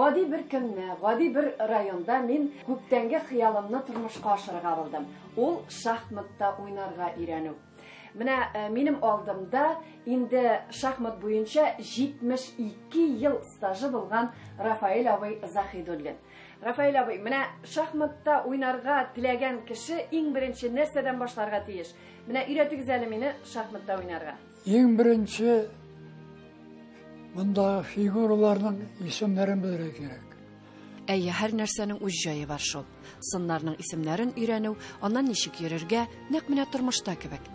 Гади бер көнне, гади бер районда мин күптәнге хыялымны тормышка ашырырга булдым. Ул шахматта уйнарга өйрәнү. Менә минем алдымда инде шахмат буенча 72 ел стажы булган Рафаэль абый Заһидуллин. Рафаэль абый, менә шахматта уйнарга теләгән кеше иң беренче нәрсәдән башларга тиеш? Менә өйрәтегез әле мине шахматта уйнарга. Иң беренче монда фигураларның исемнәрен белергә кирәк. Әйе, һәр нәрсәнең үз җае бар шул. Сыннарның исемнәрен өйрәнү, аннан ничек йөрергә, нәкъ менә тормышта кебек.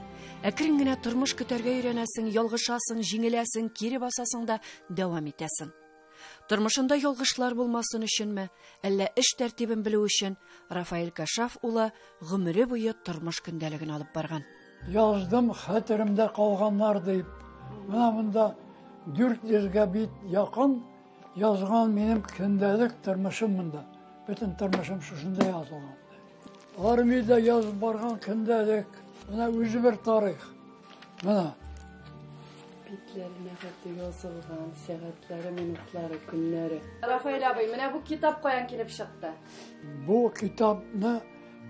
Әкрен генә тормыш көтәргә өйрәнәсең, ялгышасың, җиңеләсең, кире басасың да дәвам итәсең. Тормышында ялгышлар булмасын өченме, әллә эш тәртибен белү өчен Рафаэль Кашаф улы гомере буе тормыш көндәлеген алып барган. Яздым хәтеремдә калганнар дип. Менә монда 400гә бит якын язган минем көндәлек тормышым монда. Бөтен тормышым шушында язылган. Армиядә язып барган көндәлек. Менә үзе бер тарих. Менә. Битләренә хәтле язылган, сәгатьләре, минутлары, көннәре. Рафаэль абый, менә бу китап каян килеп чыкты? Бу китапны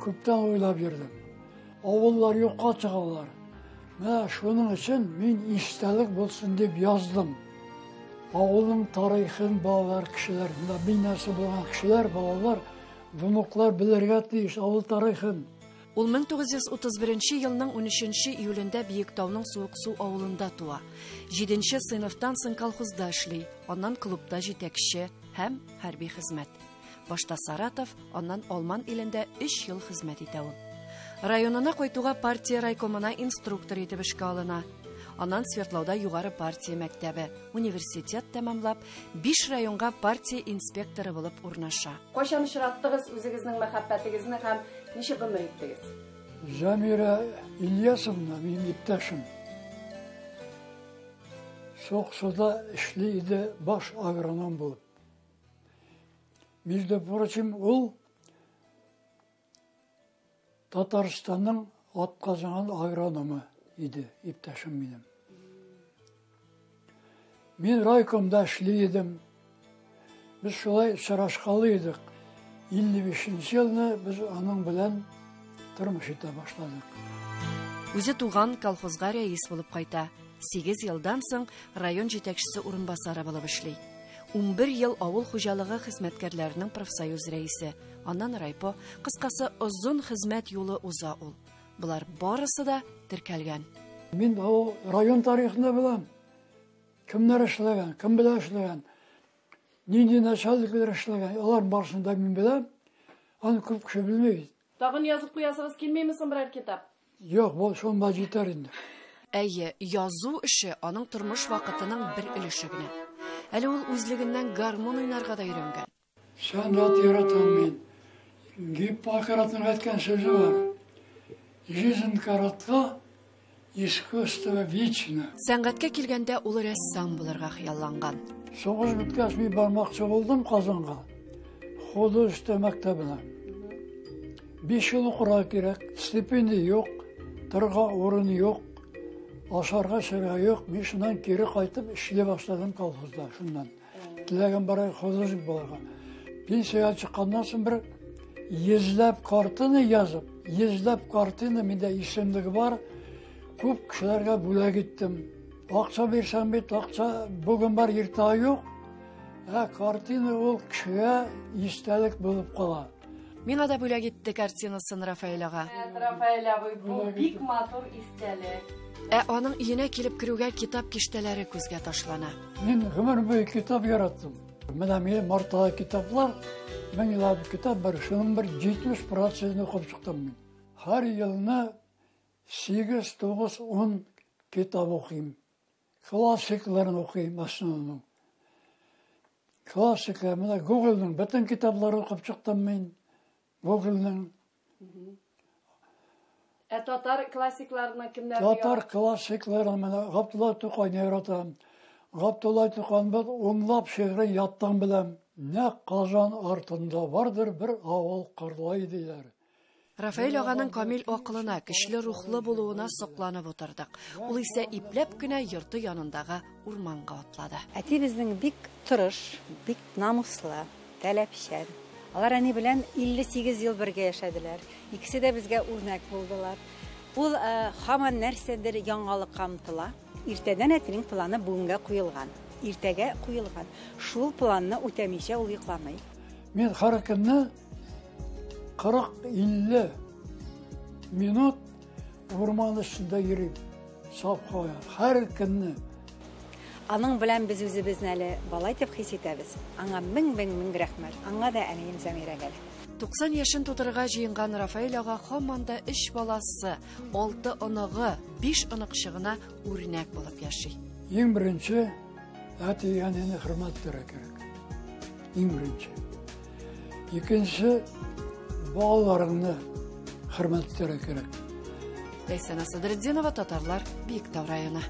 күптән уйлап йөрдем. Авыллар юкка чыгалар. Менә шуның өчен мин истәлек булсын дип яздым. Авылның тарихын балалар, кешеләр, менә мин нәрсә булган кешеләр, балалар, внуклар белергә тиеш авыл тарихын. Ул 1931 елның 13 июлендә Биектауның Суыксу авылында туа. 7 сыйныфтан соң колхозда эшли, аннан клубта җитәкче һәм хәрби хезмәт. Башта Саратов, аннан Алман илендә 3 ел хезмәт итә ул. Районына кайтуга партия райкомына инструктор итеп эшкә алына. Аннан Свердлауда югары партия мәктәбе, университет тәмамлап, 5 районга партия инспекторы булып урнаша. Кайчан очраттыгыз үзегезнең мәхәббәтегезне һәм ничек гомер иттегез? Замира Ильясовна, минем иптәшем. Соксуда эшли иде баш агроном булып. Между прочим, ул Татарстанның атказанган агрономы иде, иптәшем минем. Мин райкомда эшли идем. Без шулай очрашкалы идек. 55 елны без аның белән тормыш итә башладык. Үзе туган колхозга рәис булып кайта. 8 елдан соң район җитәкчесе урынбасары булып эшли. 11 ел авыл хуҗалыгы хезмәткәрләренең профсоюз рәисе, аннан райпо, кыскасы озын хезмәт юлы уза ул. Болар барысы да теркәлгән. Мин авыл район тарихын да беләм. Кемнәр эшләгән, кем белән эшләгән, нинди начальниклар эшләгән, алар барысын да мин беләм. Аны күп кеше белми бит. Тагын язып куясыгыз килмиме соң берәр китап? Юк, бу шунда җитәр инде. Әйе, язу эше аның тормыш вакытының бер өлеше генә. Әле ул үзлегеннән гармун уйнарга да өйрәнгән. Сәнгать яратам мин. Гиппократның әйткән сүзе бар. Жизнь коротка, искусство вечно. Сәнгатькә килгәндә ул рәссам булырга хыялланган. Сугыш беткәч мин бармакчы булдым Казанга. Художество мәктәбенә. 5 ел укырга кирәк, стипендия юк, торырга урын юк, ашарга эчәргә юк. Мин шуннан кире кайтып эшли башладым колхозда, шуннан. Теләгем бар художник булырга. Пенсиягә чыкканнан соң бер йөзләп картина язып, йөзләп картина миндә исемлеге бар. Күп кешеләргә бүләк иттем. Акча бирсәң бит, акча бүген бар, иртәгә юк. Ә картина ул кешегә истәлек булып кала. Миңа да бүләк итте картинасын Рафаэль ага. Рафаэль абый, бу бик матур истәлек. Ә аның өенә килеп керүгә китап киштәләре күзгә ташлана. Мин гомер буе китап яраттым. Менә минем мартага китаплар, меңләп китап бар, шуның бер 70%-ын укып чыктым мин. Һәр елны 8, 9, 10 китап укыйм. Классикларын укыйм основном. Классика, менә Гогольнең бөтен китапларын укып чыктым мин. Гогольнең. Ә татар классикларының кемнәрне? Татар классикларын менә Габдулла Тукайны яратам. Габдулла Тукайның унлап шигырен яттан беләм. Нәкъ Казан артында бардыр бер авыл Кырлай диләр. Рафаэль аганың камил акылына, көчле рухлы булуына сокланып утырдык. Ул исә ипләп кенә йорты янындагы урманга атлады. Әти безнең бик тырыш, бик намуслы, таләпчән. Алар әни белән 58 ел бергә яшәделәр. Икесе дә безгә үрнәк булдылар. Ул һаман нәрсәдер яңалыкка омтыла. Иртәдән әтинең планы бүгенгә куелган, иртәгә куелган. Шул планны үтәмичә ул йокламый. Мин һәр көнне 40-50 минут урман эчендә йөрим. Саф һава. Һәр көнне. Аның белән без үзебезне әле бала итеп хис итәбез. Аңа мең-мең-мең рәхмәт. Аңа да әнием Зәмирәгә дә. 90 яшен тутырырга җыенган Рафаэль ага һаман да өч баласы, алты оныгы, биш оныкчыгына үрнәк булып яши. Иң беренче әти-әнине хөрмәт итәргә кирәк. Иң беренче. Икенче, балаларыңны хөрмәт итәргә кирәк. Ләйсән Садретдинова, Татарлар, Биектау районы.